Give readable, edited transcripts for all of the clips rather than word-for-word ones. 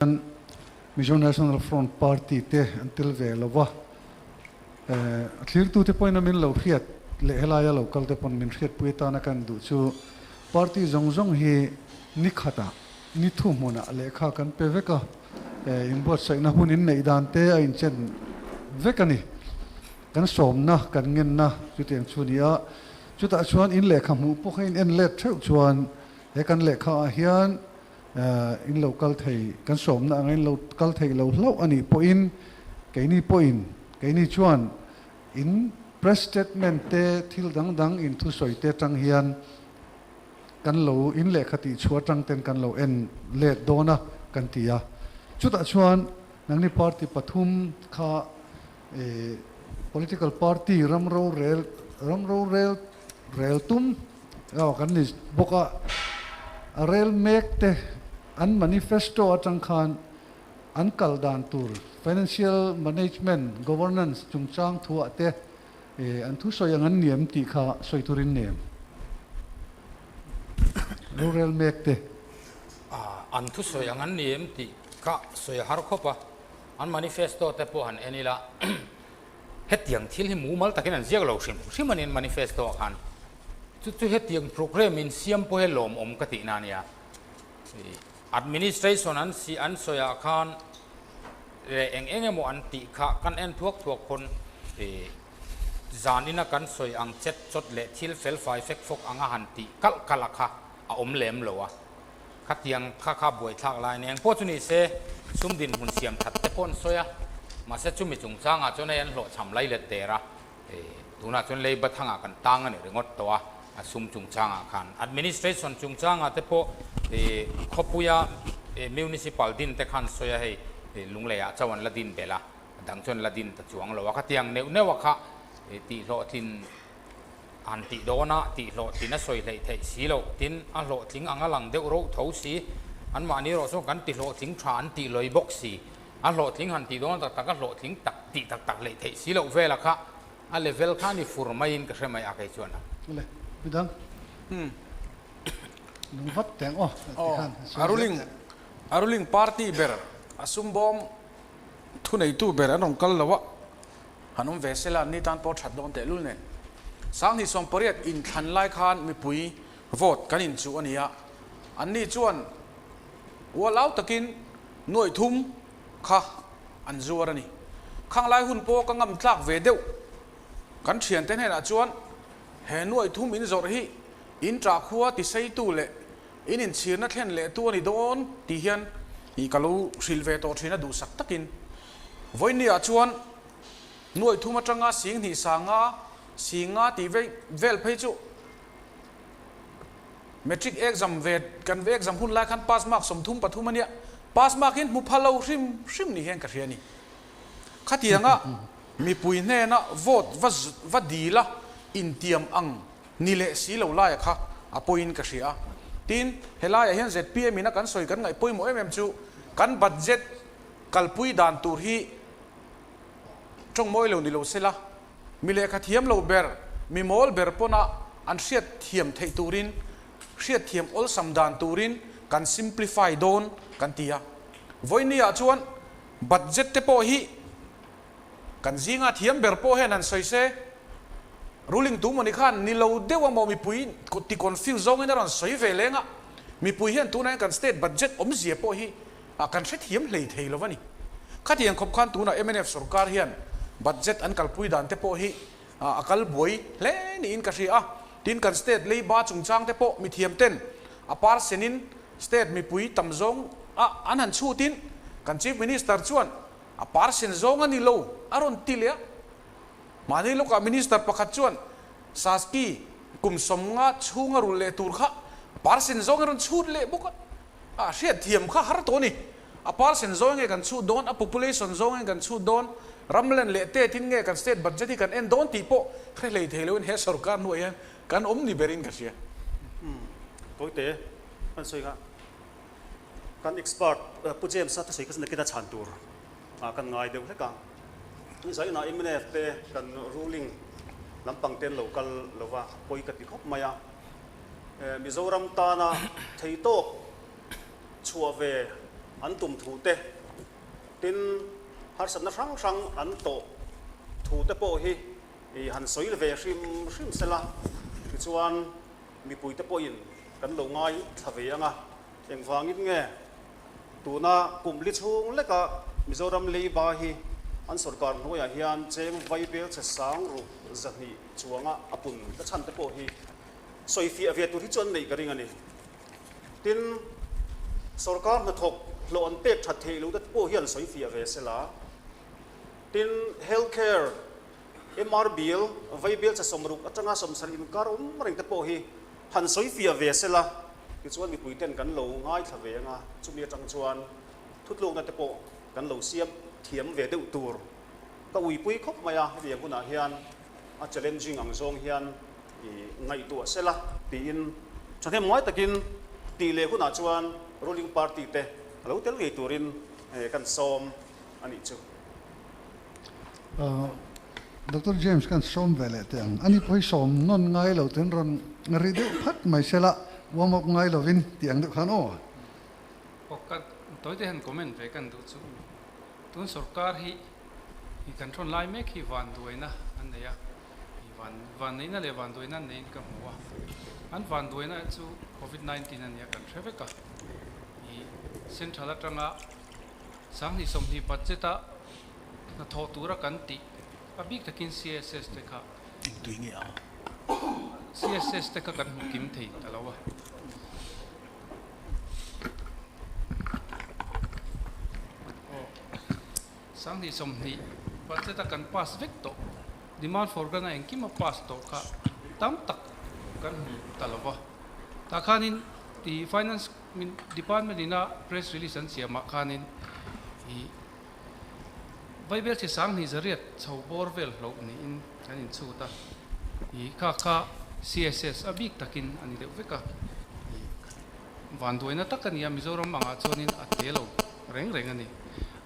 Mizo National Front Party te an tel ve lo va, a thlirtute pawhin a min lo hriat leh helaia lo kal te pawn min hriatpui atana kan duh chu party zawng zawng hi ni khatah ni thu hmunah lehkha kan pe vek a, inbuatsaihna hun inneih dan te a inchen vek a ni. Kan sawmna, kan ngenna chutiang chu a ni a, chutah chuan in lehkha hmuh pawh kha in en let theuh chuan he kan lehkha ah hian In lo kal thei, kan sawmna anga in lo kal theih lo hlauh a nih pawhin keini pawhin, keini chuan in press statement te thil dang dang in thusawi te atang hian kan lo in lehkha tih chhuah atang ten kan lo en let dawn a kan ti a. Chutah chuan nangni party pathum kha political party ram rorel ram rorel rel tum aw kan ni bawk a, a rel mek te an manifesto atang khan an kal dan tur financial management governance chungchang thuah te an thusawi ang an niam tih kha sawi turin nem rorel mek te. An thusawi ang an niam tih kha sawi a har khawp a. An manifesto te pawh han en ila, hetiang thil hi mumal takin an ziak lo hrim hrim a ni an manifesto ah khan. Chu chu hetiang programme in siam pawh hi lawmawm ka tihna a nia. Administration an si an sawi ah khan leh eng eng emaw an tih kha kan en thuak thuak pawn zanina kan sawi ang chet chawt leh thil felfai fek fawk anga han tih kalh kalh a kha a awm lem lo a. Khatiang kha kha buaithlak lai nen pawh chu ni se, sum dinhmun siam that te pawh an sawi a, mahse chumi chungchangah chuan hei an hlawhchham lai let der a, tunah chuan lei bathangah kan tang a ni ringawt tawh a, a sum chungchangah khan. Administration chungchangah te pawh khawpuia municipal din te khan sawi a, hei Lungleiah chauh an la din belh a, a dang chuan la din ta chuang lo a, khatiang neuh neuh a kha tihhlawhtlin Han tih dawn a, tih hlawhtlin a sawi hleih theih si loh, tin a hlawhtling ang a lang deuh reuh tho si, anmahni erawh chuan kan ti hlawhtling tha an tih lawi bawk si, a hlawhtling han tih dawn tak tak a hlawhtling tak tih tak tak hleih theih si loh vela kha a level kha a ni fur maiin ka hre mai a kei chuan a. Le, midang lung vat teng aw ti khan a ruling a ruling party ber a sumbawm thuneitu ber an rawn kal lo a. Han awm ve sela an ni tan pawh that dawn tehlul nen. 2018 inthlan lai khan mipui vote kan inchuh a ni a, an ni chuan ualau takin nuaih thum kha an zuar a ni. Khang lai hun pawh ka ngam tlak ve deuh. Kan thiante hnenah chuan he nuaih thum inzawrh hi in tah khua tiseitu leh in inchhirna thlen lehtu a ni dawn tih hian ih ka lo hrilh ve tawh thin a duhsak takin. Vawinia chuan nuaih thum atanga singhnih sanga singa tih vel phei chu Matric exam ve kan exam hun lai khan pass mark 33 a nia, pass mark in hmu pha lo hrim hrim ni hian ka hria a ni. Khatianga mipui hnena vote va va dil a intiam ang ni leh si lo laia kha a pawiin ka hria a. Tin, helaiah hian zpm in a kan sawi kan ngaih pawimawh em em chu kan budget kalpui dan tur hi tawng mawi lo ni lo sela, mi lehkha thiam lo ber, mi mawl ber pawna an hriat thiam theih turin, hriat thiam awlsam dan turin kan simplify dawn kan ti a. Vawinia chuan budget te pawh hi kan zinga thiam ber pawh hian han sawi se, ruling tu mawni khan ni lo deuh a maw mipui ti confuse zawngin a rawn sawi ve leng a, mipui hian tunah hian kan state budget awmzia pawh hi a kan hrethiam hlei thei lo a ni. Khatiang khawp khan tunah mnf sorkar hian budget an kalpui dan te pawh hi a kal buai hle niin ka hria a, tin kan state leiba chungchang te pawh mithiam ten a parsen in state mipui tam zawng a an han chhut in kan chief minister chuan a parsen zawng a ni lo a rawn ti leh a. Mahni lawkah minister pakhat chuan Saski kum 50 chhunga rulh leh tur kha parsen zawng a rawn chhut leh bawk a. A hriatthiam kha har tawh a ni. A percent zawng nge kan chhut dawn, a population zawng nge kan chhut dawn, ramlen leh tetin nge kan state budget hi kan en dawn tih pawh hre hlei thei loin he sorkar hnuaiah hian kan awm ni berin ka hria. Tawite an sawi kha kan expert Pu James-a thusawi kha chu nakin a chhan tur kan ngai deuh hlek a. Zainah mnf te kan ruling lampang te an lo kal lova pawi ka ti khawp mai a. Mizoram tana theitawk chhuah ve an tum thu te, tin harsatna hrang hrang an tawh thu te pawh hi han sawi ve hrim hrim sela, tichuan mipuite pawhin kan lo ngaithla ve ang a, engvangin nge tuna kum li chhung leka Mizoram leiba hi an sorkar hnuaiah hian cheng vaibel che sang ruk 200 chuanga a pun ta chhan te pawh hi sawifiah ve tur hi chu an neih ka ring a ni. Tin, sorkar hnathawk hlawh an pek that theih loh te pawh hian sawifiah ve sela. Tin, health care, MR bill, vei bill che 60 atanga 70 inkar awm reng te pawh hi han sawifiah ve sela, tichuan mipui ten kan lo ngaithla ve anga, chumi atang chuan thutlukna te pawh kan lo siam thiam ve deuh tur. Ka uipui khawp mai a, hetiang hunah hian a challenging ang zawng hian i ngaihtuah sela tiin thahnem ngai takin tih leh hunah chuan ruling party te a lo tel ngei turin kan sawm a nih chu. Doctor James kan sawm ve leh teh ang. Ani pawh hi sawm nawn ngai lo ten rawn ri deuh phat mai sela warm up ngai lovin tih ang deuh khan aw. Aw ka tawite han comment ve kan duh chu tun sorkar hi i kan thawn lai mek hi vanduaina an nei a. Van vanneihna leh vanduaina an neiin ka hmu a, an vanduaina chu Covid 19 a nia kan hre vek a, ih Central atanga 2020 budget a hnathawh tura kan tih a bik takin CSS te kha CSS te kha kan hmu kim thei ta lo a. Aw 2020 budget a kan pass vek tawh. Demand for grant a engkim a pass tawh kha tam tak kan hmu ta lo va. Tah khanin ih Finance Department ina press release an siamah khanin ih Vaibel chi 2800 chho bawr vel hloh niin an inchhut a. Ih kha kha CSS a bik takin a ni deuh vek a. Ih vanduaina tak a ni a, Mizoram angah chuanin a te lo reng reng a ni.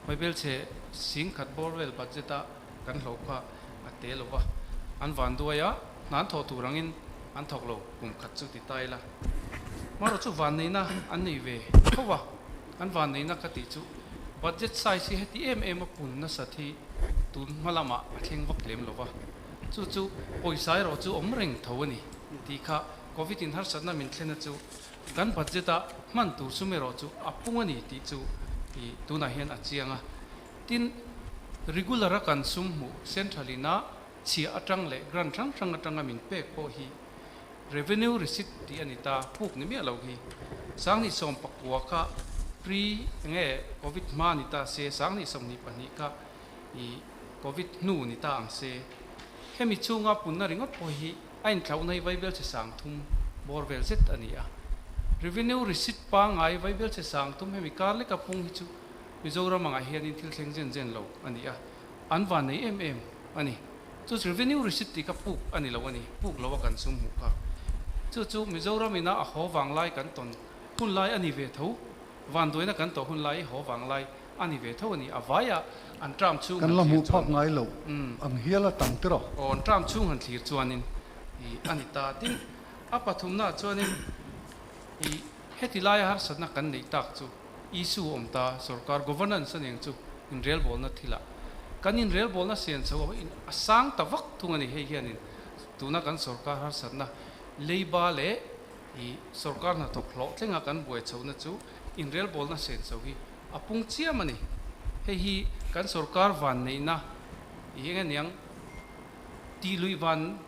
Vaibel chhe 10,000 bawr vel budget a Kan hlauh kha a te lo va, an vanduai a, hna an thawh tur angin an thawk lo kum khat chu ti ta ila. Marawh chu vanneihna an nei ve tho va, an vanneihna ka tih chu budget size hi heti em em a pun nasat hi tun hma lamah a thleng vak lem lo va, chu chu pawisa erawh chu awm reng tho a ni tih kha Covid in harsatna min thlenna chu kan budget a hman tur sum erawh chu a pung a ni tih chu tunah hian a chiang a. Tin, regular a kan sum hmuh central ina chhiah atang leh grant hrang hrang atanga min pek pawh hi revenue receipt tih a ni ta, puk ni miah lo hi. 2019 kha pre enge covid hma ni ta se, 2022 kha i covid hnu ni ta ang se. Hemi chhunga punna ringawt pawh hi a inthlauhna hi vaibelchhe 3000 bawr vel zet a ni a. Revenue receipt pangngai vaibelchhe 3000 hemi kar leka pung hi chu Mizoram angah hianin thil thleng zen zen lo a ni a, an van nei em em a ni. Chu chu revenue receipt tih kha puk a ni lo a ni, puk lo a kan sum hmuh kha. Chu chu Mizoram ina a haw vang lai kan tawn hun lai a ni ve tho, vanduaina kan tawh hun lai i haw vang lai a ni ve tho a ni. A vaia an term chhung han thlir chuan. Kan la hmuh phak ngai lo ang hial a tam tiraw? Aw, an term chhung han thlir chuanin i a ni ta. Tin, a pathumnaah chuanin i heti laia harsatna kan neih tak chu. Issue awm ta, sorkar governance a ning chu inrelbawlna thilah kan inrelbawlna sian chho a in a sang ta vak thung a ni. Hei hianin tuna kan sorkar harsatna leiba leh ih sorkar hnathawk hlawhtlinga kan buai chhohna chu inrelbawlna sian chho hi a pung chiam a ni. Hei hi kan sorkar vanneihna ih eng aniang tih luih van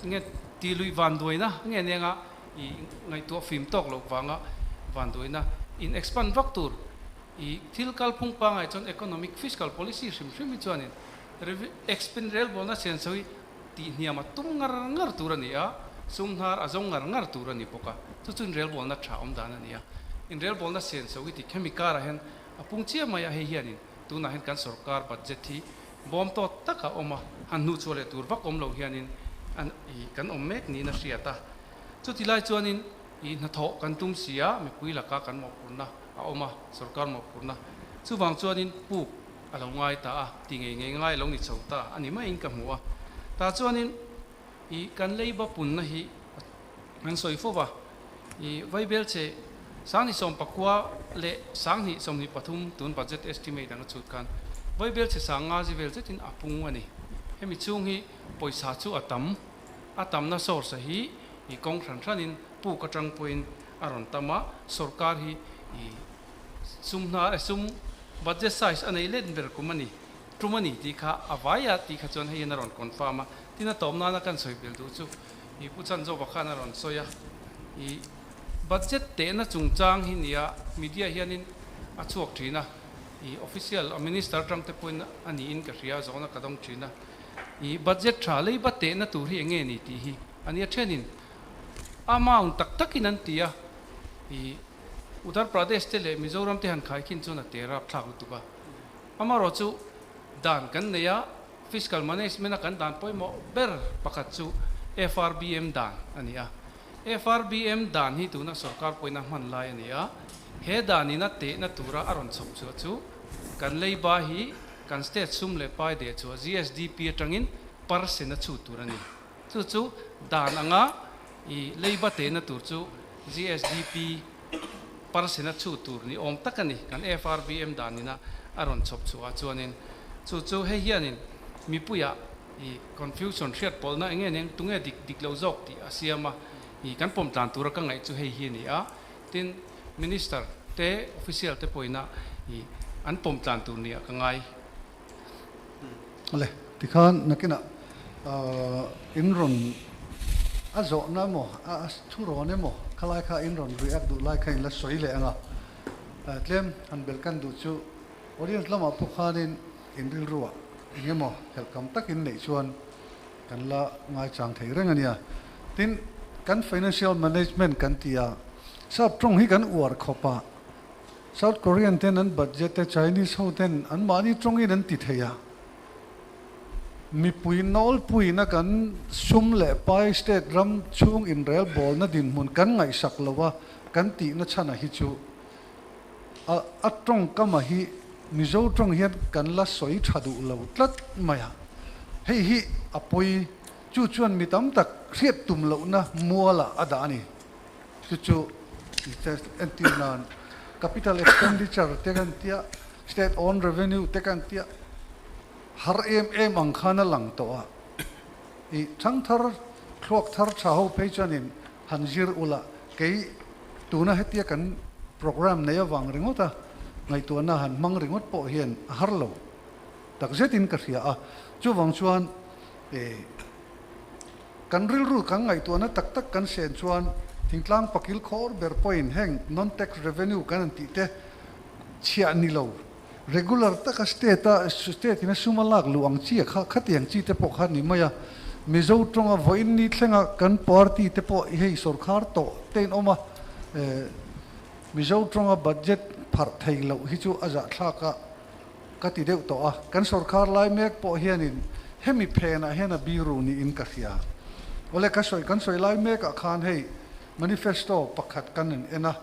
nge tih luih vanduaina nge anianga i ngaihtuah fim tawk loh vanga vanduaina in expand vak tur i thil kalphung pangai chuan economic fiscal policy hrim hrim hi chuanin expand relbawlna senso hi tih hniam a tum ngar ngar tur a ni a, sum hnar a zawng ngar ngar tur a ni bawk a, chu chu inrelbawlna tha awm dan a ni a. Inrelbawlna senso hi ti khemi karah hian a pung chiah mai a, hei hianin tunah hian kan sorkar budget hi bawm tawt taka awm a, han hnuhchhuah leh tur vak awm lo hianin an i kan awm mek niin a hriat a. Chuti lai chuanin i hnathawh kan tum si a, mipui laka kan mawhphurhna a awm a, sorkar mawhphurhna. Chuvang chuanin puk a lo ngai ta a, ti ngei ngei ngai a lo ni chho ta a ni maiin ka hmu a. Tah chuanin i kan leiba punna hi kan sawi fo va, i vaibel che. 29 leh 2023 tun budget estimate anga chhut khan vaibelchhe 50 zi vel zetin a pung a ni. Hemi chhung hi pawisa chu a tam, a tamna source hi i kawng hran hranin puk atang pawhin a rawn tam a, sorkar hi i sum hna sum budget size a nei let ber kum a ni, tum a ni tih kha a vai a tih kha chuan hei hian a rawn confirm a, tin a tawp nana kan sawi belh duh chu i Pu Chanzova khan a rawn sawi a, i budget tehna chungchang hi nia media hianin a chhuak thin a, i official a minister atang te pawhin a niin ka hria a zawhna ka dawng thin a, i budget tha leiba tehna tur hi enge ni tih hi a nia thenin amount tak takin an ti a, i Uttar Pradesh te leh Mizoram te han khaikhin chuan a te rapthlak lutuk a. Amaherawhchu dan kan nei a, Fiscal Management a kan dan pawimawh ber pakhat chu FRBM dan a ni a. FRBM dan hi tuna sorkar pawina hman lai a ni a, he danin a tehna tura a rawn chhawp chhuah chu kan leiba hi kan state sum leh pai deh chhuah GSDP atangin percent a chhut tur a ni. Chu chu dan anga i leiba tehna tur chu GSDP percent a chhut tur ni awm tak a ni. Kan FRBM danina a rawn chhawp chhuah ah chuanin chu chu hei hianin mipuiah i confusion hriat pawlhna eng nge eng tunge dik dik lo zawk tih a siam a, i kan pawm tlan tura ka ngaih chu hei hi a ni a. Tin, Minister te, official te pawhina i an pawm tlan tur nia ka ngai. Le, tikhan nakinah in rawn a zawhna emaw, a thu rawn emaw khalai kha in rawn react duh lai kha in la sawi leh ang a. Tlem han belh kan duh chu audience lamah pawh khanin in rilruah eng emaw helhkam takin neih chuan kan la ngaichang thei reng a nia. Tin, kan financial management kan ti a, sap tawng hi kan uar khawp a, South Korean ten an budget te Chinese ho ten an mahni tawngin an ti thei a, mipui nawlpuina kan sum leh pai state ram chhung inrel bawlna dinhmun kan ngaihsak lo a kan tihna chhana hi chu a a tawngkama hi Mizo tawng hian kan la sawi tha duh lo tlat mai a, hei hi a pawi chu chuan mi tam tak hriat tum lohna mualah a dah a ni. Chu chu entir nan capital expenditure te kan tia, state own revenue te kan tia, har em em ang khan a lang tawh a. I thangthar thluak thar tha ho phei chuanin han zir ula kei tuna hetia kan program nei avang ringawt a ngaihtuahna han hmang ringawt pawh hian a har lo takzetin ka hria a. Chuvang chuan Kan rilru kan ngaihtuahna tak tak kan sen chuan thingtlang pakil khawr ber pawhin heng non-tax revenue kan han tih te chhiah ni lo, regular taka state a state in a sum a lak luh ang chi a kha khatiang chi te pawh kha ni mai a. Mizo tawnga vawiin ni thlenga kan party te pawh hei sorkhar tawh te in awm a, Mizo tawnga budget pharh thei loh hi chu a zahthlak a. Ka ti deuh tawh a, kan sorkar lai mek pawh hianin hemi phenah hian a biru niin ka hria. Awle ka sawi kan sawi lai mekah khan hei manifesto pakhat kan in en a,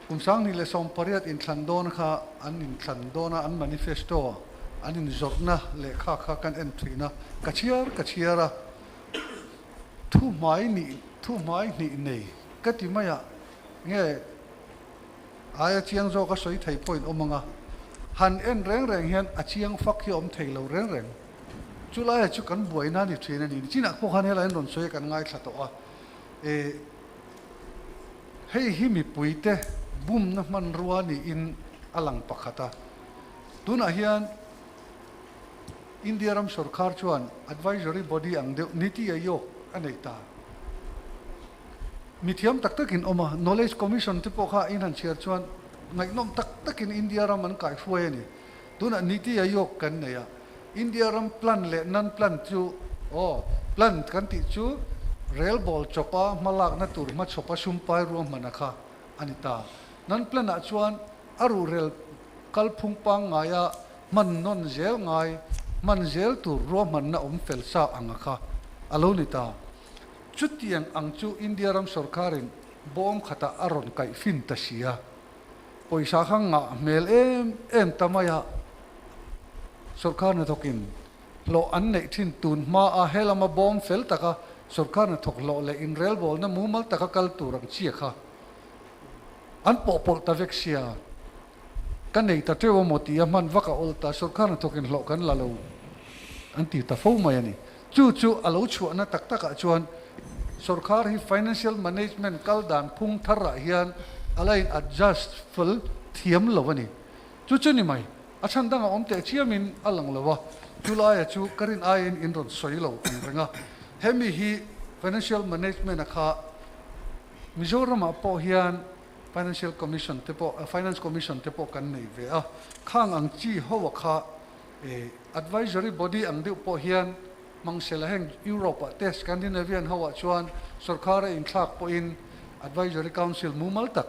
kum 2018 inthlan dawn kha an inthlan dawn a, an manifesto an inzawrhna lehkha kha kan en thin a, ka chhiar ka chhiar a, thu hmai nih thu hmai hnih nei ka ti mai a, nge Aia chiang zawk a sawi thei pawh in awm ang a, han en reng reng hian a chiang fak hi a awm thei lo reng reng. Chu laia chu kan buaina a ni thin a ni. Nichinah pawh khan helai an rawn sawi a kan ngaithla tawh a. E, hei hi mipuite bumna hmanrua niin a lang pakhat a. Tunah hian India ram sorkar chuan advisory body ang deuh Niti Aayog a nei ta. Mi thiam tak takin awm a, Knowledge Commission te pawh kha in han chhiar chuan ngaihnawm tak takin India ram an kaihruai a ni. Tunah Niti Aayog kan nei a, India ram plan leh non plan chu aw, plan kan tih chu rel bawl chawpa hmalakna tur hmachhawpa sumpai ruahmana kha a ni ta. Non plan ah chuan a ruhrel kalphung pangngaia hman nawn zel ngai, hman zel tur ruahmanna awm fel sa anga kha a lo ni ta. Chutiang ang chu India ram sorkarin bawm khatah a rawn kaih fin ta si a, pawisa kha ngah hmel em em ta mai a, sorkar hnathawkin hlawh an neih thin tun hma a he lama bawm fel taka sorkar hnathawk hlawh leh inrelbawlna mumal taka kal tur ang chia kha. An pawhpawlh ta vek sia. Ka nei ta teuh amaw tia hman vak a awl ta, sorkar hnathawkin hlawh kan la lo an ti ta fo mai a ni. Chu chu a lo chhuahna tak takah chuan sorkar hi financial management kal dan phung tharah hian a la in adjust fel thiam lo a ni. Chu chu ni mai, a chhan dangah awm teh chiamin a lang lo a, chu laia chu ka rin aiin in rawn sawi lo ang reng a. Hemi hi financial management a kha Mizoramah pawh hian Financial Commission te pawh, Finance Commission te pawh kan nei ve a, khang ang chi ho a kha advisory body ang deuh pawh hian hmang sela heng Europe ah te Scandinavian ho ah chuan sorkar a inthlak pawhin advisory council mumal tak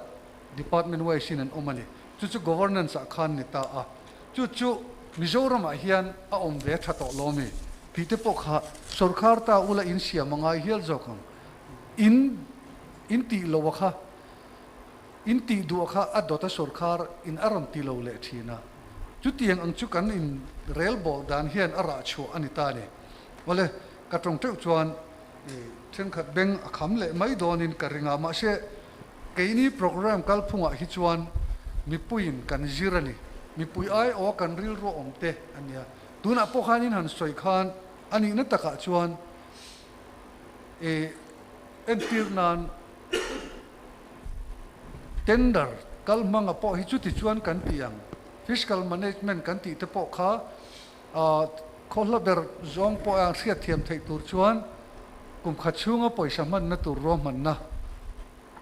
department wise in an awm a ni. Chu chu governance ah khan ni ta a, chu chu Mizoram ah hian a awm ve tha tawh lo mi tih te pawh kha sorkar ta ula insiam a ngai hial zawk ang. In in tih loh a kha, in tih duh a kha a dawt a sorkar in a rawn ti lo leh thin a. Chutiang ang chu kan in rel bawl dan hian a rah chhuah a ni ta a ni. Awle, ka tawng teuh chuan thenkhat beng a kham leh mai dawnin ka ring a, mahse keini programme kalphungah hi chuan mipuiin kan zir a ni. Mipui aiawha kan rilru awm te a nia. Tunah pawh khan in han sawi khan a nihna takah chuan Entir nan tender kal hmanga pawh hi chuti chuan kan ti ang. Fiscal management kan tih te pawh kha khawhla ber zawng pawh a hriatthiam theih tur chuan kum khat chhunga pawisa hmanna tur ruahmanna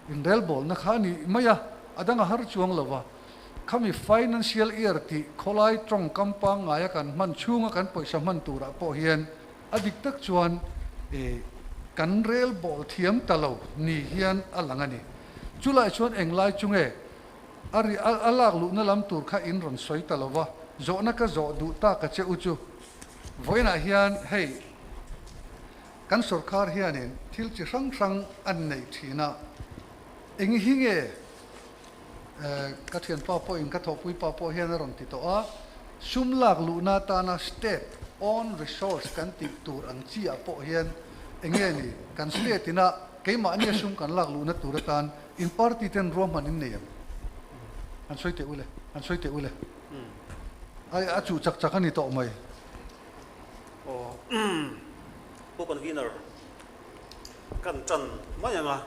inrelbawlna kha a ni mai a, a dang a har chuang lo va. Khami financial year tih khawlai tawngkam pangngaia kan hman chhunga kan pawisa hman turah pawh hian A dik tak chuan kan rel bawl thiam ta lo ni hian a lang a ni. Chulai chuan englai chu nge a ri a lak luhna lam tur kha in rawn sawi ta lo va, zawhna ka zawh duh tak a che u chu. Vawiinah hian hei kan sorkar hianin thil chi hrang hrang an nei thin a, eng hi nge Ka thianpa pawhin ka thawhpuipa pawh hian a rawn ti tawh a, sum lak luhna atana state own resource kan tih tur ang chi ah pawh hian eng nge ni kan state ina keimahnia sum kan lak luhna tur atan in party ten ruahman in nei ang? An sawi teh ule, an sawi teh ule. Ai a chuh chak chak a ni tawh mai. Aw, Pu Convener. Kan tan mai ang a,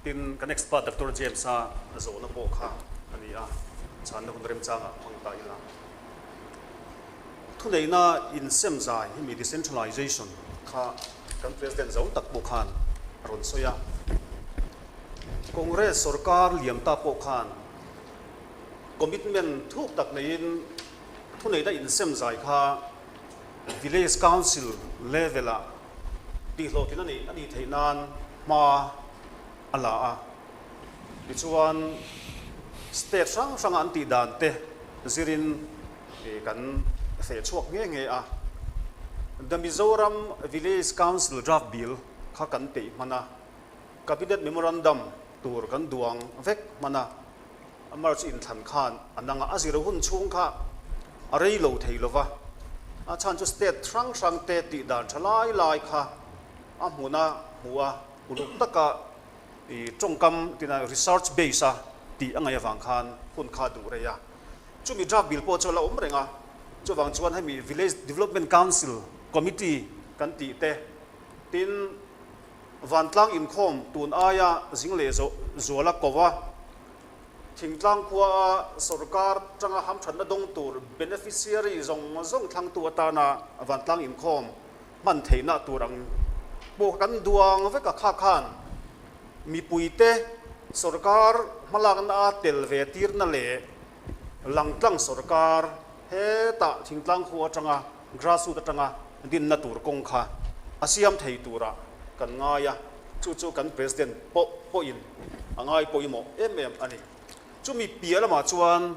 tin kan expert Doctor James-a zawhna pawh kha a ni a, chhanna hun remchangah hmang ta ila. Thuneihna insem zai hemi decentralization kha kan President zo tak pawh khan a rawn sawi a. Congress sorkar liam ta pawh khan commitment thuk tak neiin thuneihna insem zai kha Village Council level-ah tihhlawhtlin a nih a nih theih nan hma a la a. Tichuan, state hrang hranga an tih dan te zirin kan feh chhuak nghe nghe a. The Mizoram Village Council Draft Bill kha kan peih hman a, Cabinet Memorandum tur kan duang vek hman a. March inthlan khan a nang a, a zir hun chhung kha a rei lo thei lo va, a chhan chu state hrang hrang te tih dan tha lai lai kha a hmuna hmuh a, uluk taka i tawngkam tina research base a tih a ngaih avang khan hun kha duh rei a. Chumi draft bill pawh chu a la awm reng a, chuvang chuan hemi Village Development Council Committee kan tih te tin Vantlang inkhawm tun aia zing leh zuala ko a, thingtlang khua a sorkar tanga hamthatna dawng tur beneficiary zawng zawng thlangtu atana vantlang inkhawm hman theihna tur ang pawh kan duang vek a, kha khan mipuite sorkar hmalakna a tel ve tirna leh langtlang sorkar hetah thingtlang khua atanga Grassroot atanga dinna tur kawng kha a siam thei turah kan ngai a, chu chu kan President pawh pawhin a ngai pawimawh em em a ni. Chumi piah lamah chuan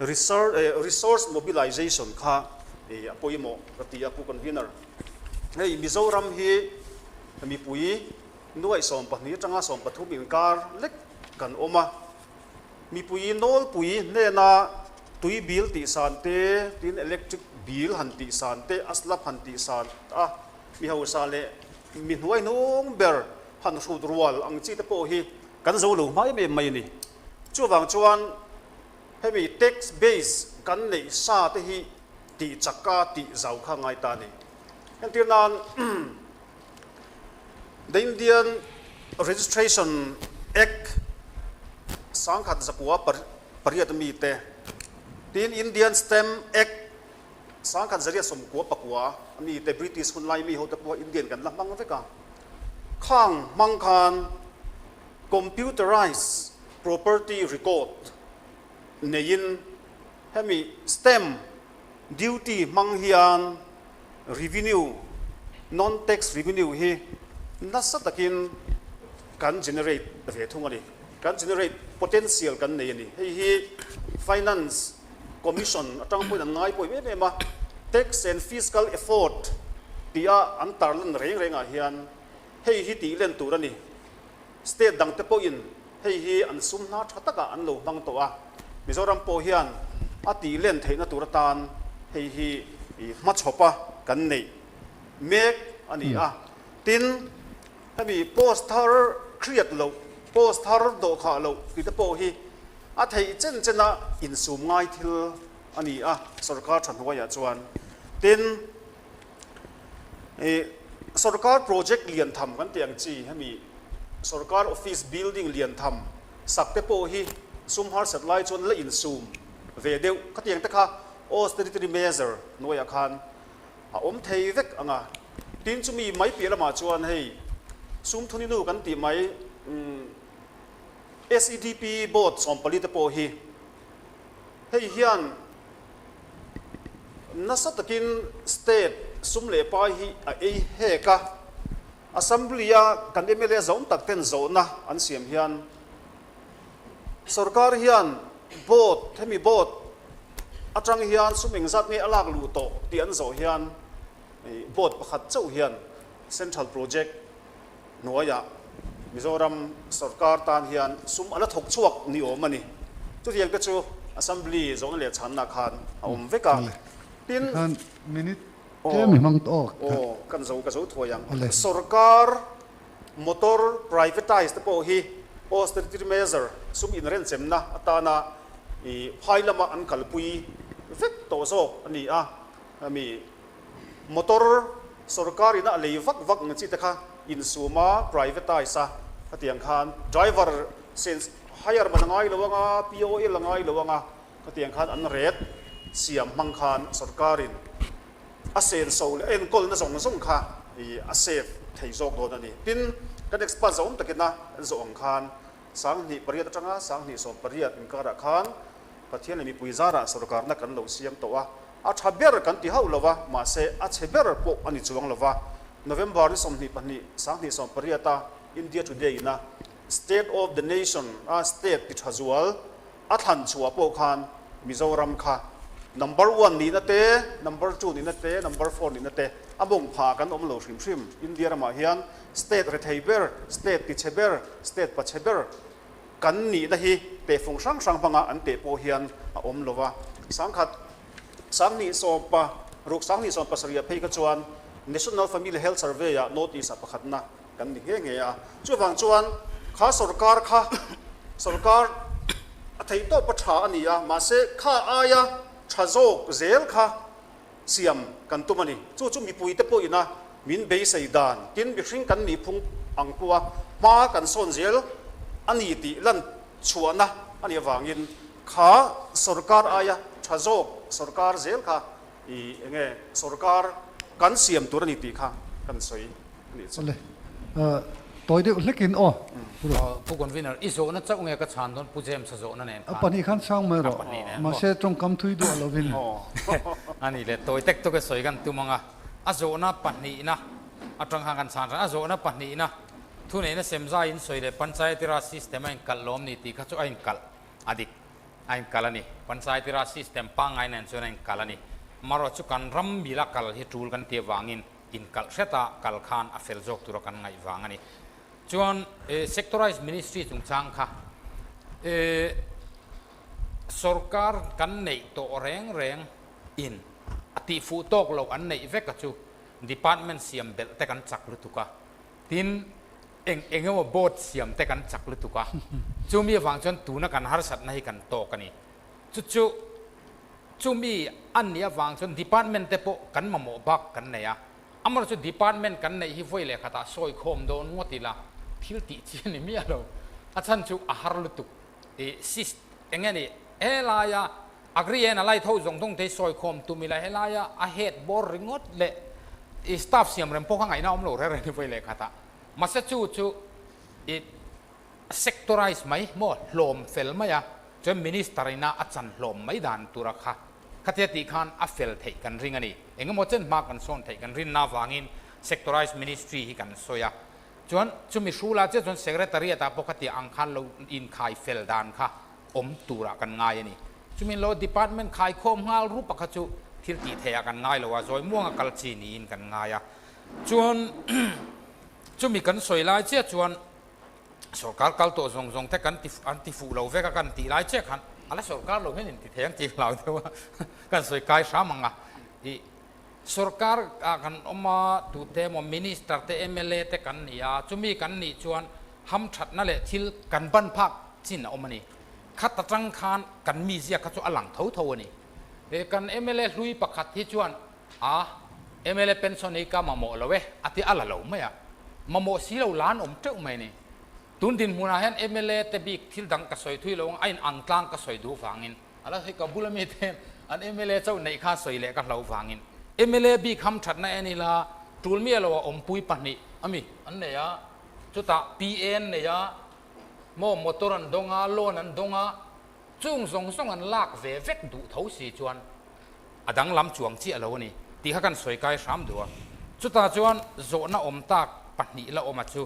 resource mobilization kha a pawimawh ka ti a, Pu Convener. Hei Mizoram hi mipui nuaih 12 atanga 13 inkar lek kan awm a. Mipui nawlpui hnena tui bill tih san te, tin electric bill han tih san te, a slab han tih san a, mi hausa leh mi hnuai hnung ber han hrut rual ang chi te pawh hi kan zo lo hma em em mai a ni. Chuvang chuan hemi tax base kan neih sa te hi tih chak a tih zau kha ngai ta a ni. Entir nan The Indian Registration Act 1918 mi te, tin Indian Stamp Act 1999 mi te British hun lai mi ho te pawh Indian kan la hmang vek a. Khang hmang khan computerized property record neiin hemi stamp duty hmang hian revenue, non-tax revenue hi nasa takin kan generate ve thung a ni. Kan generate potential kan nei a ni. Hei hi Finance Commission atang pawhin an ngai pawih em em a, tax and fiscal effort tia an tarlan reng rengah hian hei hi tih len tur a ni. State dangte pawhin hei hi an sum hna tha takah an lo hmang tawh a, Mizoram pawh hian a tih len theihna tur atan hei hi hmachhawpa kan neih mek a ni a. Tin, hemi post thar hriat loh, post thar dawhkhah loh tih te pawh hi a theih chen chena insum ngai thil a ni a, sorkar tha hnuaiah chuan. Tin, Sorkar project lian tham kan tih ang chi hemi sorkar office building lian tham sak te pawh hi sum harsat lai chuan la insum ve deuh khatiang te kha austerity measure hnuaiah khan a awm thei vek ang a. Tin chumi mai piah lamah chuan hei sum thuninu kan tih mai SEDP board 14 te pawh hi hei hian Nasa takin state sum leh pai hi a ei hek a, Assembly-a kan mla zawm tak ten zawhna an siam hian sorkar hian board, hemi board atang hian sum engzat nge a lak luh tawh tih an zawh hian board pakhat chauh hian central project hnuaiah Mizoram sorkar tan hian sum a la thawk chhuak ni awm a ni. Chutiang te chu Assembly zawhna leh chhanna khan a awm vek a. Tin, aw, kan zo ka zo thuai ang. Sorkar motor privatise te pawh hi austerity measure sum inrenchemna atana i phai lama an kalpui vek tawh zawk a ni a. Mi Motor sorkar ina a lei vak vak ang chi te kha insum a, privatise a, khatiang khan driver sense hire man a ngai lo ang a, POL a ngai lo ang a, khatiang khan an ret siam hmang khan sorkar in a senso leh a enkawlna zawng zawng kha a save thei zawk dawn a ni. Tin, kan expert zawng takina an zawh ang khan 2008 atanga 2018 inkarah khan Pathian leh mipui zarah sorkarna kan lo siam tawh a, a tha ber kan ti hauh lo va, mahse a chhe ber pawh a ni chuang lo va. November ni 22, 2018 a India Today ina State of the Nation a state ti tha zual a thlan chhuah pawh khan Mizoram kha number one nihna te, number two nihna te, number four nihna te a mawng phah kan awm lo hrim hrim. India ramah hian state rethei ber, state ti chhe ber, state pachhe ber Kan nihna hi tehfung hrang hrang hmanga an teh pawh hian a awm lo va. 1000 20 16 20 17 phei kha chuan National Family Health Survey-ah North East-ah pakhatna kan ni nghe nghe a. Chuvang chuan kha sorkar kha sorkar a theih tawp a tha a ni a, mahse kha aia tha zawk zel kha siam kan tum a ni. Chu chu mipuite pawhina min beisei dan, tin mihring kan nih phung ang pawha hma kan sawn zel a ni tih lan chhuahna a nih avangin kha sorkar aia tha zawk sorkar zel kha i enge sorkar kan siam tur a ni tih kha kan sawi a nih chu. Awle, tawi deuh hlekin aw. Pu Convener, i zawhna chauh nge ka chhan dawn Pu James-a zawhna nen khan? A pahnih khan chhang mai rawh. Mahse tawngkam thui duah lovin. A ni le, tawi tek tuk e sawi kan tum ang a. A zawhna pahnihna atang khan kan chhan hran. A zawhna pahnihna thuneihna semzai in sawi leh Panchayati Raj system a inkalh lawm ni tih kha chu a inkalh a dik a inkalh a ni. Panchayati Raj system pangngai nen chuan a inkalh a ni. Marawh chu kan ram mila kal hi tul kan tih avangin inkalh hreta kal khan a fel zawk tura kan ngaih vang a ni. Chuan sectorized ministry chungchang kha sorkar kan neih tawh reng reng in a tihfuh tawk loh an neih vek a chu department siam belh te kan chak lutuk a. Tin. Eng eng emaw board siam te kan chak lutuk a, chumi avang chuan tuna kan harsatna hi kan tawk a ni. Chu chu chumi a nih avang chuan department te pawh kan mamawh bak kan nei a, amaherawhchu department kan neih hi vawi leh khatah sawi khawm dawn ngawt ila thil tih chi a ni miah lo. A chhan chu a har lutuk. I sist eng nge ni helaia Agri en a lai tho zawng zawng te hi sawi khawm tum ila helaia a head bawr ringawt leh i staff siam rem pawh kha ngaihna awm lo reng reng ni vawi leh khatah. Mahse chu chu i sectorize mai maw hlawm fel mai a, chuan minister ina a chan hlawm mai dan tura kha khatia tih khan a fel theih kan ring a ni. Engemaw chen hma kan sawn theih kan rinna avangin sectorize ministry hi kan sawi a. Chuan chumi hrula chiah chuan secretariat ah pawh khatia ang khan lo inkhai fel dan kha awm turah kan ngai a ni. Chumi lo department khaikhawm nghal rup a kha chu thil tih theih ah kan ngai lo a, zawi muanga kal chi niin kan ngai a. Chuan chumi kan sawi lai chiah chuan sorkar kal tawh zawng zawng te kan ti an ti fuh lo vek a kan tih lai chiah khan a la sorkar lo hian in ti thei ang tih hlau deuh a kan sawi kai hram ang a. Ih sorkar ah kan awm a, tute emaw minister te mla te kan ni a, chumi kan nih chuan hamthatna leh thil kan ban phak chin a awm a ni. Khat atang khan kan mizia kha chu a lang tho tho a ni. He kan mla hlui pakhat hi chuan a mla pension hi ka mamawh lo e a ti a la lo mai a, mamawh si lo la an awm teuh mai a ni. Tun dinhmunah hian mla te bik thil dang ka sawi thui lo ang a in ang tlang ka sawi duh vangin a la sawi ka bula mi te an mla chauh neih kha sawi leh ka hlo vangin mla bik hamthatna en ila tul miah lo a awmpui pahnih a mi an nei a, chutah PA an nei a, maw motor an dawng a, loan an dawng a, chung zawng zawng an lak ve vek duh tho si chuan a danglam chuang chiah lo a ni tih kha kan sawi kai hram duh a. Chutah chuan zawhna awm tak pahnih la awm a chu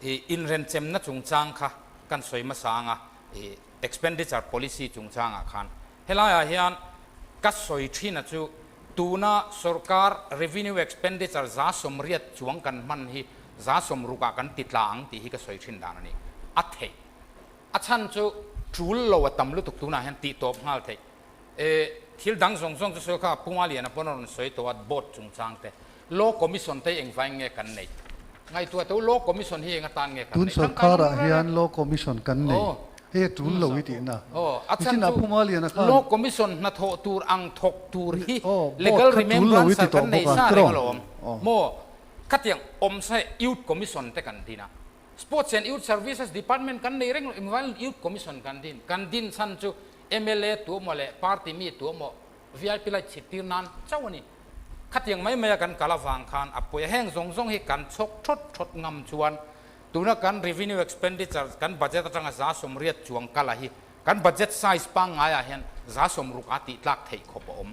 ih inrenchemna chungchang kha kan sawi hmasa ang a, ih expenditure policy chungchangah khan helaiah hian ka sawi thin a chu tuna sorkar revenue expenditure 80% chuang kan hman hi 60%-ah kan ti tla ang tih hi ka sawi thin dan a ni. A theih. A chhan chu tul lo a tam lutuk tunah hian tih tawp nghal theih. E, thil dang zawng zawng chu sawi kha Puma Liana pawn a rawn sawi tawh a, board chungchang te, Law Commission te hi engvai nge kan neih? Ngaihtuah teh u, Law Commission hi eng atan nge kan Tun neih? Tangkai sorkarah lo reng hian reng. Law Commission kan nei. Aw. Hei a tul lo i tihna. Aw, a chhan Nichinah chu Puma Liana khan Law Commission hnathawh tur ang thawk tur hi Aw, board Legal kha tul lo i ti Remembrancer tawh kan nei bawk a, sa reng tiraw? alawm. Aw. Maw, khatiang awm sa hi Youth Commission te kan din a. Sports and Youth Services Department kan nei reng lo, engvangin Youth Commission kan din? Kan din chhan chu mla tu emaw leh party mi tu emaw vip light chhit tir nan chauh a ni. Khatiang mai maia kan kal avang khan a pawi a, heng zawng zawng hi kan chhawk thawt thawt ngam chuan tuna kan revenue expenditure kan budget atanga 80% chuang kala hi kan budget size pangngaiah hian 60% a tih tlak theih khawp a awm.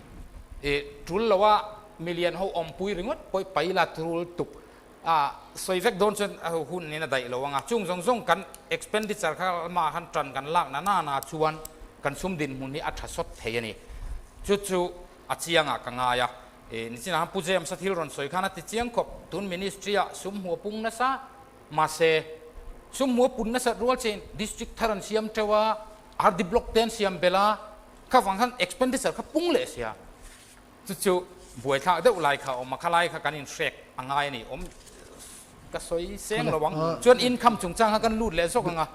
I tul loa million ho awmpui ringawt pawh i paila tul tuk A sawi vek dawn chuan a hun in a daih lo ang a, chung zawng zawng kan expenditure kha lamah khan tan kan lak na nana chuan kan sum dinhmun hi a tha sawt thei a ni. Chu chu a chiangah ka ngai a, e nichinah khan Pu James a thil rawn sawi khan a ti chiang khawp, tun ministry ah sum hmu a pung nasa, mahse sum hmu a pun nasat rual chiin district thar an siam teuh a, RD block te an siam belh a, kha vang khan expenditure kha pung leh sia. Chu chu buaithlak deuh lai kha a awm a, khalai kha kan inhrek a ngai a ni. Awm ka sawi seng lo ang. Chuan income chungchang kha kan lut leh zawk ang a,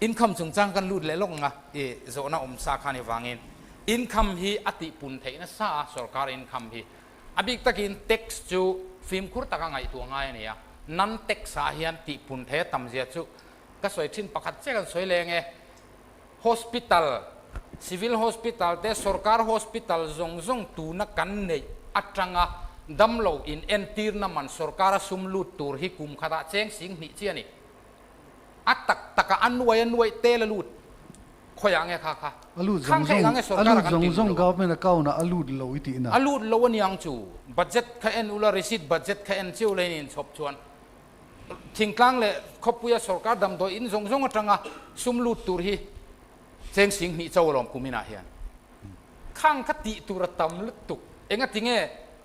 income chungchang kan lut leh lawk ang a, i zawhna awm sa kha ni vangin income hi a tihpun theih nasa a, sorkar income hi. A bik takin tax chu fimkhur taka ngaihtuah ngai a ni a, non-tax ah hian tihpun theih a tam zia chu ka sawi thin pakhat chiah kan sawi leng e. Hospital, Civil Hospital te Sorkar Hospital zawng zawng tuna kan neih atanga damlo in entirna man sorkara sum lut tur hi kum khatah cheng 2000 chi a ni. A tak taka a nuai a nuaih tel a lut. Khawiah nge kha kha? A lut Khang zawng kha zawng, engang nge a sorkara lut kan zawng tih zawng lo? government account ah a lut lo i tihna. A lut lo a niang chu. Budget kha en ula, receipt budget kha en chiu leh in inchhawp chuan Thingtlang leh khawpuia sorkar damdawi in zawng zawng atanga sum lut tur hi cheng 2000 cho alawm kum inah hian khang kha tih tur a tam lutuk. Enga tinge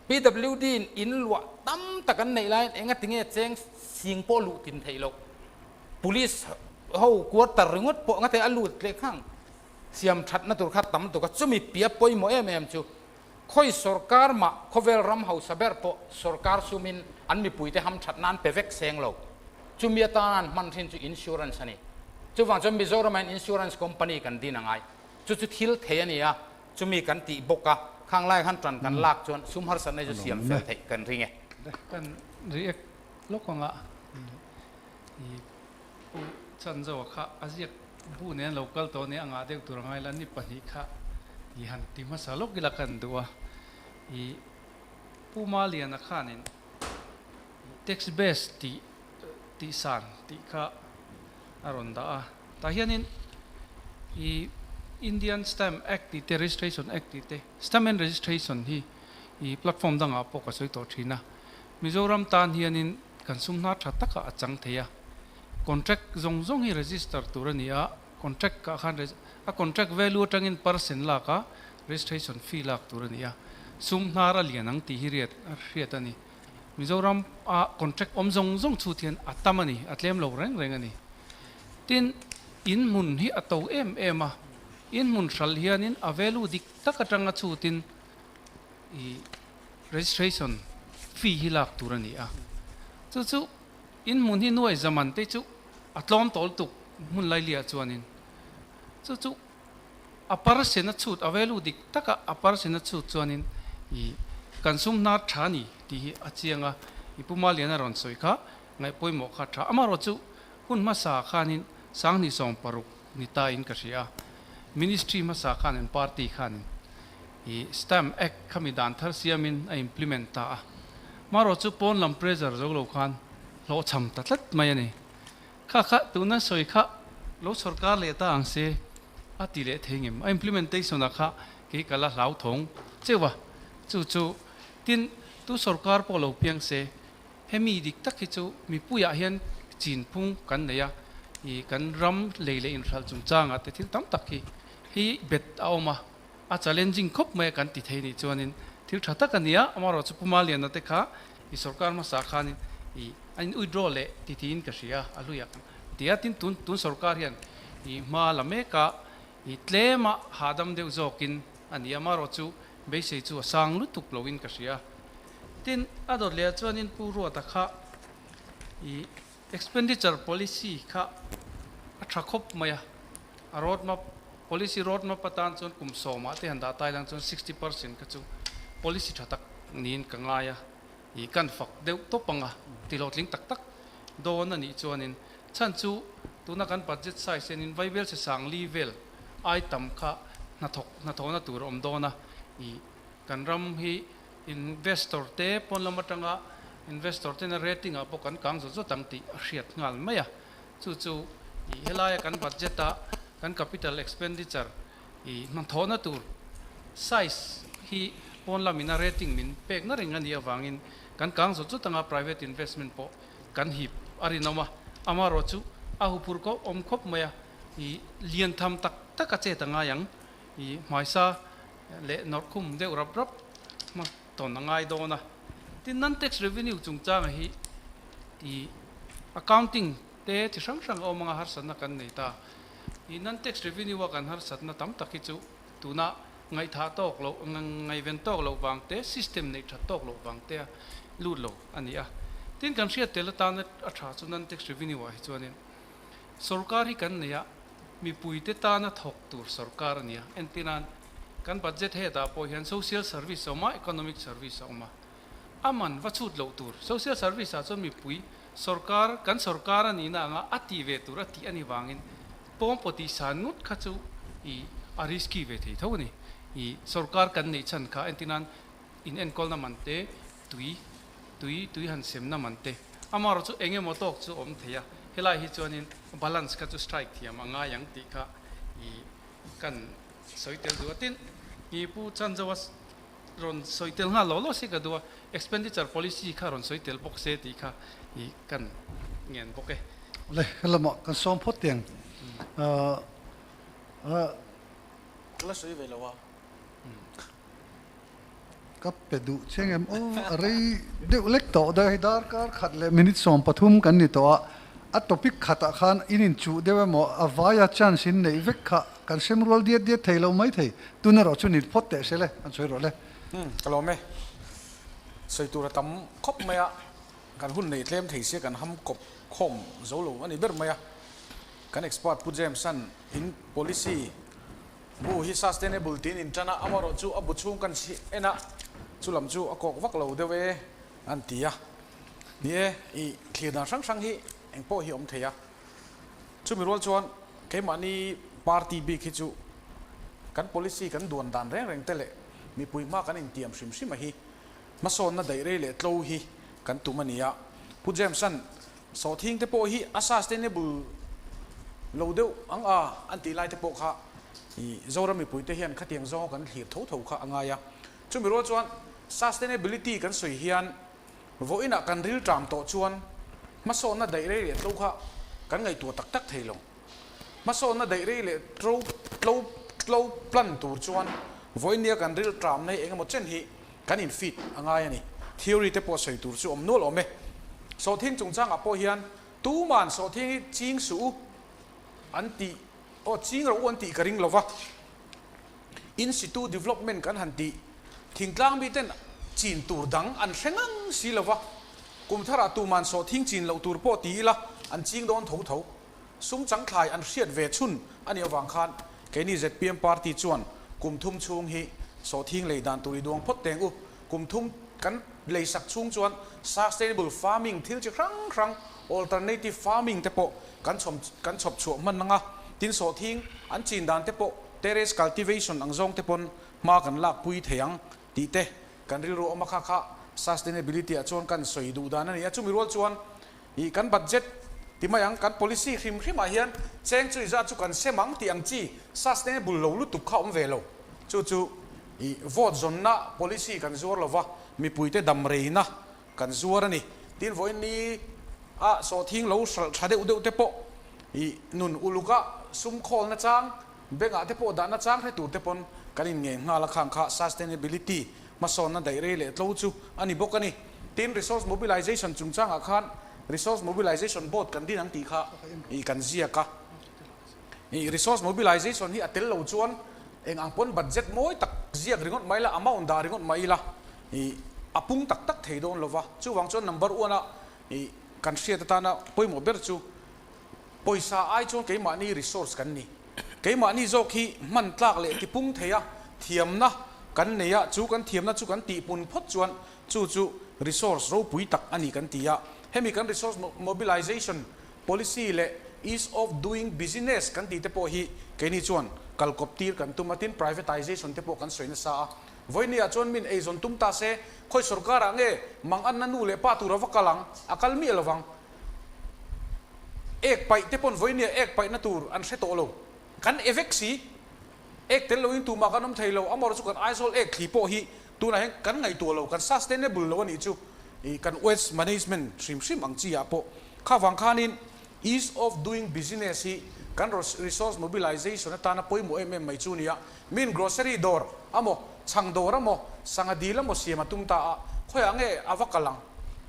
PWD in in luah tam tak an neih laiin enga tinge cheng sing pawh luh tin theih loh. Police ho quarter ringawt pawh engate a lut leh khang siam thatna tur kha tam lutuk a, chumi pia pawimawh em em chu Khawi sorkar mah khawvel ram hausa ber pawh sorkar sumin an mipuite hamthat nan pe vek seng lo. Chumi atana an hman thin chu insurance a ni. Chuvang chuan Mizoramah hian insurance company kan din a ngai. Chu chu thil thei a ni a, chumi kan tih bawk a, khang lai khan tan kan lak chuan sum harsatna hi chu siam fel theih kan ring e. Kan react lawk anga i Pu Chanzoa kha a ziak bu nen lo kal tawh nia a ngah deuh tur a ngai la, ni pahnih kha i han ti hmasa lawk ila kan duh a, i Pu Maliana khanin tax base tih tih san tih kha a rawn dah a, tah hianin i Indian Stamp Act tih te Registration Act tih te Stamp and Registration hi i platform dangah pawh ka sawi tawh thin a, Mizoram tan hianin kan sum hna tha takah a chang thei a, contract zawng zawng hi register tur a ni a, contract ah khan a contract value atangin percent lak a registration fee lak tur a ni a, sum hnar a lian ang tih hi riat a hriat a ni. Mizoram a contract awm zawng zawng chhut hian a tam a ni, a tlem lo reng reng a ni. Tin, in hmun hi a to em em a, in hmun hral hianin a value dik tak atanga chhutin i registration fee hi lak tur a ni a, chu chu in hmun hi nuai zaman te chu a tlawm tawl tuk hmun lailiah chuanin chu chu a percent a chhut a value dik taka a percent a chhut chuanin i kan sum hnar tha ni tih hi a chiang a, i Pu Maliana rawn sawi kha ngaih pawimawh kha tha amaherawh chu hun hmasa khanin 2016 ni ta in ka hria a, ministry hmasa khanin party khanin i Stamp Act khami dan thar siamin a implement ta a, marawh chu pawn lam pressure zo lo khan hlawhchham ta tlat mai a ni. Kha kha tuna sawi kha lo sawrkar leh ta ang se a ti leh thei ngem? A implementation ah kha kei ka la hlau thawng cheu a, chu chu tin tu sawrkar pawh lo piang se hemi dik tak hi chu mipuiah hian chin phung kan nei a, i kan ram lei leh inhralh chungchangah te thil tam tak hi hi bet a awm a, a challenging khawp mai a kan ti thei nih chuanin thil tha tak a ni a, amaherawhchu Pu Maliana te kha i sorkar hmasa khanin i a in withdraw leh ti tiin ka hria a hluiah kan ti a, tin tun tun sorkar hian i hma la mek a, i tlema hahdam deuh zawkin a ni a, amaherawhchu beisei chu a sang lutuk loin ka hria. Tin a dawt leh ah chuanin Pu Ruata kha i Expenditure policy kha a tha khawp mai a, a road map, policy road map atan chuan kum sawmah te han dah tai lang chuan 60% kha chu policy tha tak niin ka ngai a, ih kan fak deuh tawp ang a, tihlawhtling tak tak dawn a nih chuanin chhan chu tuna kan budget size hianin Vaibel che sang li vel ai tam kha hnathawk hnathawhna tur a awm dawn a, ih kan ram hi Investor te pawn lam atanga investor tena rating ah pawh kan kang zawt zawt ang tih a hriat nghal mai a. Chu chu ih helaia kan budget a kan capital expenditure ih hnathawhna tur size hi pawn lamin a rating min pekna reng a nih avangin kan kang zawt zawt anga private investment pawh kan hip a rinawm a. Amaherawhchu a huphurh kawh awm khawp mai a, ih lian tham tak tak a chet a ngai ang ih hmaisa leh nawrhkhum deuh rap rap hma tawn a ngai dawn a. Tin, non-tax revenue chungchanga hi i accounting te chi hrang hrang a awm anga harsatna kan nei ta. I non-tax revenue a kan harsatna tam tak hi chu tuna ngaihthah tawk loh, ngaihven tawk loh vang te, system neih that tawk loh vang te a lut lo a ni a. Tin, kan hriat tel atana a tha chu non-tax revenue ah hi chuanin Sorkar hi kan nei a, mipuite tana thawk tur sorkar a ni a. Entirnan, kan budget hetah pawh hian social service a awm a, economic service a awm a. A man va chhut loh tur. Social service ah chuan mipui sorkar, kan sorkar a nihna anga a tih ve tur a tih a ni vangin pawngpaw tih san ngawt kha chu i a risky ve thei tho a ni. I sorkar kan neih chhan kha entirnan in enkawlna man te, tui, tui, tui han semna man te, amaherawh chu eng emaw tawk chu awm thei a, helai hi chuanin balance kha chu strike thiam a ngai ang tih kha i kan sawi tel duh a, tin i Pu Chanzoa rawn sawi tel nghal lo lo se ka duh a, expenditure policy kha rawn sawi tel bawk se tih kha i kan ngen bawk e. Le, helamah kan sawm phawt teng. Ka la sawi ve lo a. Ka pe duh chiang em aw, a rei deuh lek tawh daih hei darkar khat leh minute 13 kan ni tawh a, a topic khatah khan in inchuh deuh emaw a vaia chance in neih vek kha kan sem rual diat diat thei lo mai thei, tun erawh chu ni phawt teh se le, an sawi rawh le. Umm ka lawm e, sawi tur a tam khawp mai a, kan hun neih tlem thei sia kan ham kawp. khawm zo lo a ni ber mai a. Kan expert Pu James-a'n in policy bu hi sustainable tiin in tan a, amaherawh chu a bu chhung kan chhi en a, chu lam chu a kawk vak lo deuh e an ti a. Ni e, i thlir dan hrang hrang hi eng pawh hi a awm thei a. Chumi rual chuan keimahni party bik hi chu kan policy kan duan dan reng reng te leh mipui hma kan intiam hrim hrim a hi hmasawnna daih rei leh tlo hi kan tum a ni a. Pu James-a'n sawhthing te pawh hi a sustainable lo deuh ang a an tih lai te pawh kha i Zoram mipui te hian khatiang zawnga kan thlir tho tho kha a ngai a. Chumi rual chuan sustainability kan sawi hian Vawiinah kan rilṭam tawh chuan hmasawnna daih rei leh tlo kha kan ngaihtuah tak tak thei lo. Hmasawnna daih rei leh tlo tlo tlo plan tur chuan vawiinnia kan rilṭamna hi eng emaw chen hi kan infit a ngai a ni. Theory te pawh sawi tur chu awm nual awm e. Sawhthing chungchangah pawh hian tuman sawhthing hi ching suh u an tih aw ching rawh u an tih ka ring lo va. In situ development kan han tih thingtlang miten chin tur dang an hre ngang si lo va, kum tharah tuman sawhthing chin loh tur pawh ti ila an ching dawn tho tho. Sum changthlai an hriat ve chhun a nih avang khan keini zpm party chuan kum thum chhung hi sawhthing lei dan tur i duang phawt teng u. Kum thum kan leisak chhung chuan sustainable farming thil chi hrang hrang, alternative farming te pawh kan chhawm kan chhawp chhuah hman ang a, tin sawhthing an chin dan te pawh terrace cultivation ang zawng te pawn hma kan lak pui thei ang tih te kan rilru awm a kha kha sustainability ah chuan kan sawi duh dan a ni a, chumi rual chuan ih kan budget ti mai ang kan policy hrim hrim ah hian cheng chu izat chu kan sem ang tih ang chi sustainable lo lutuk kha awm ve lo chu chu ih vote zawnna policy kan zuar lova mipuite dam reina Kan zuar a ni. Tin vawiin ni a sawhthing lo hralh tha deuh deuh te pawh i nun uluk a sum khawl na chang, bank ah te pawh dah na chang hre tur te pawn kan in ngen nghal a khang kha sustainability hmasawnna daih rei leh tlo chu a ni bawk a ni. Tin resource mobilization chungchang ah khan resource mobilization board kan din ang tih kha i kan ziak a. I resource mobilization hi a tel lo chuan eng ang pawn budget mawi tak ziak ringawt mai la, amount dah ringawt mai ila i a pung tak tak thei dawn lova. Chuvang chuan number one a i kan hriat atana pawimawh ber chu pawisa ai chuan keimahni resource kan ni. Keimahni zawk hi hman tlak leh tipung thei a thiamna kan nei a, chu kan thiamna chu kan tihpun phawt chuan chu chu resource ropui tak a ni kan ti a. Hemi kan resource mobilization Policy leh ease of doing business kan tih te pawh hi keini chuan kalkawp tir kan tum a, tin privatization te pawh kan sawi nasa a. Vawinia chuan min eizawn tum ta se, khawi sorkarah nge mang anna nu leh pa tur a va kal ang, a kal miah lovang. Ek paih te pawn vawinia ek paihna tur an hre tawh lo. Kan e vek si. Ek tel loin tumah kan awm thei lo, amaherawh chu kan Aizawl ek thli pawh hi tunah hian kan ngaihtuah lo, kan sustainable lo a nih chu ih kan waste management hrim hrim ang chi ah pawh kha vang khanin ease of doing business hi kan resource mobilization atana pawimawh em em mai chu nia, min grocery dawr amaw, chhang dawr amaw, sangha dil amaw siam a tum ta a, khawiah nge a va kal ang?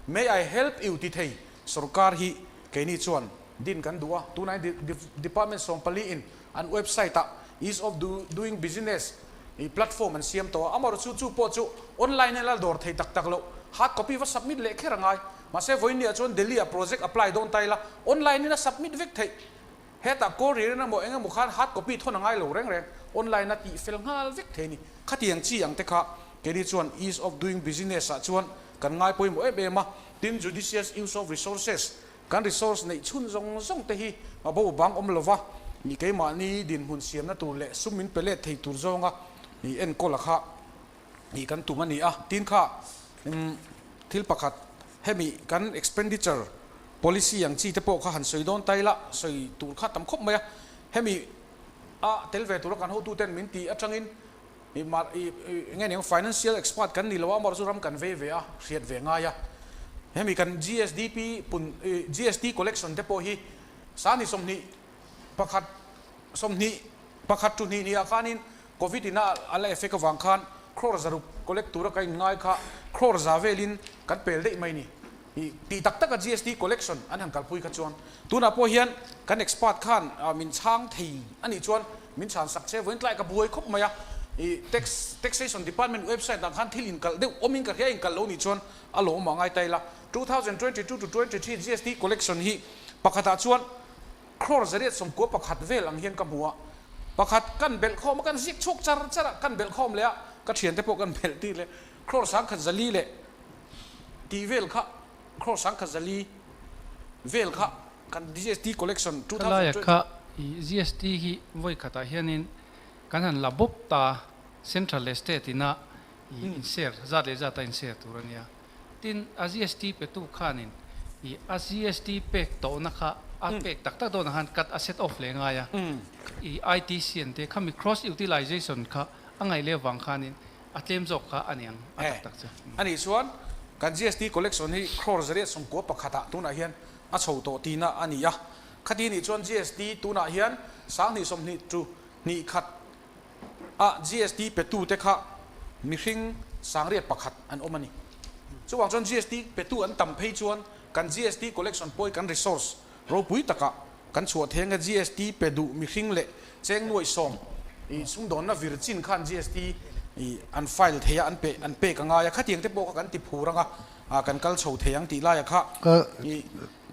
May I help you ti thei sorkar hi keini chuan din kan duh a, tunah hian department 14 in An website ah Ease of Doing Business i platform an siam tawh a, amaherawh chu chu pawh chu online hian a la dawr thei tak tak loh. Hard copy va submit leh kher a ngai. Mahse vawiin ah chuan Delhi ah project apply dawn ta ila online in a submit vek theih. Hetah courier in emaw eng emaw khan hard copy thawn a ngai lo reng reng. Online a tih fel nghal vek thei a ni. Khatiang chi ang te kha keini chuan Ease of Doing Business ah chuan kan ngai pawimawh em em a. Tin Judicious Use of Resources Kan resource neih chhun zawng zawng te hi a bo bang awm lova, ni keimahni dinhmun siamna tur leh sum min pe let thei tur zawnga ni enkawl a kha ni kan tum a ni a. Tin kha thil pakhat hemi kan expenditure policy ang chi te pawh kha han sawi dawn ta ila sawi tur kha tam khawp mai a. Hemi a tel ve tura kan hotuten min tih atangin I mar i nge niang financial expert kan ni lo a, amaherawhchu ram kan vei ve a, hriat ve ngai a. Hemi kan GSDP pun i GST collection te pawh hi sani 21 21 tu hnih ni ah khanin Covid in a a la effect avang khan crore 600 collect tura ka inngai kha crore 100 velin kan pel daih mai ni. I tih tak taka GST collection an han kalpui kha chuan tunah pawh hian kan expert khan min chhang thei a nih chuan min chhan sak che vawiin tlai ka buai khawp mai a. I tax taxation department website ah khan thil inkalh deuh awmin ka hria inkalh lo nih chuan a lawm a ngai ta ila. 2022 to 23 GST collection hi pakhatah chuan crore 191 vel ang hian ka hmu a, pakhat kan belh khawm a kan zik chhuak char char a kan belh khawm leh a ka thiante pawh kan belh tih leh crore 1,400 leh tih vel kha crore 1,400 vel kha kan GST collection Khalaia 2020 kha i GST hi vawi khatah hianin Kan han la bawp ta, Central leh State ina i in share zat leh zata in share tur a nia. Tin, a GST petu khanin i a GST pek tawhna kha a pek tak tak dawnah khan cut a set off leh ngai a. I ITC an te khami cross utilization kha a ngaih leh vang khanin a tlem zawk kha a niang a tak tak chu. A nih chuan kan GST collection hi crore 891 ah tunah hian a chho tawh tihna a ni a. Khati nih chuan GST tunah hian 2020 chu Hnih khat ah GST petute kha mihring 101,000 an awm a ni. Chuvang chuan GST petu an tam phei chuan kan GST collection pawh hi kan resource ropui takah kan chhuah thei anga GST pe duh mihring leh cheng nuaih sawm i sumdawnna vir chin khan GST i an file thei a an pe an pek a ngai a khatiang te pawh kha kan ti phur anga kan kal chho thei ang tih laia kha i.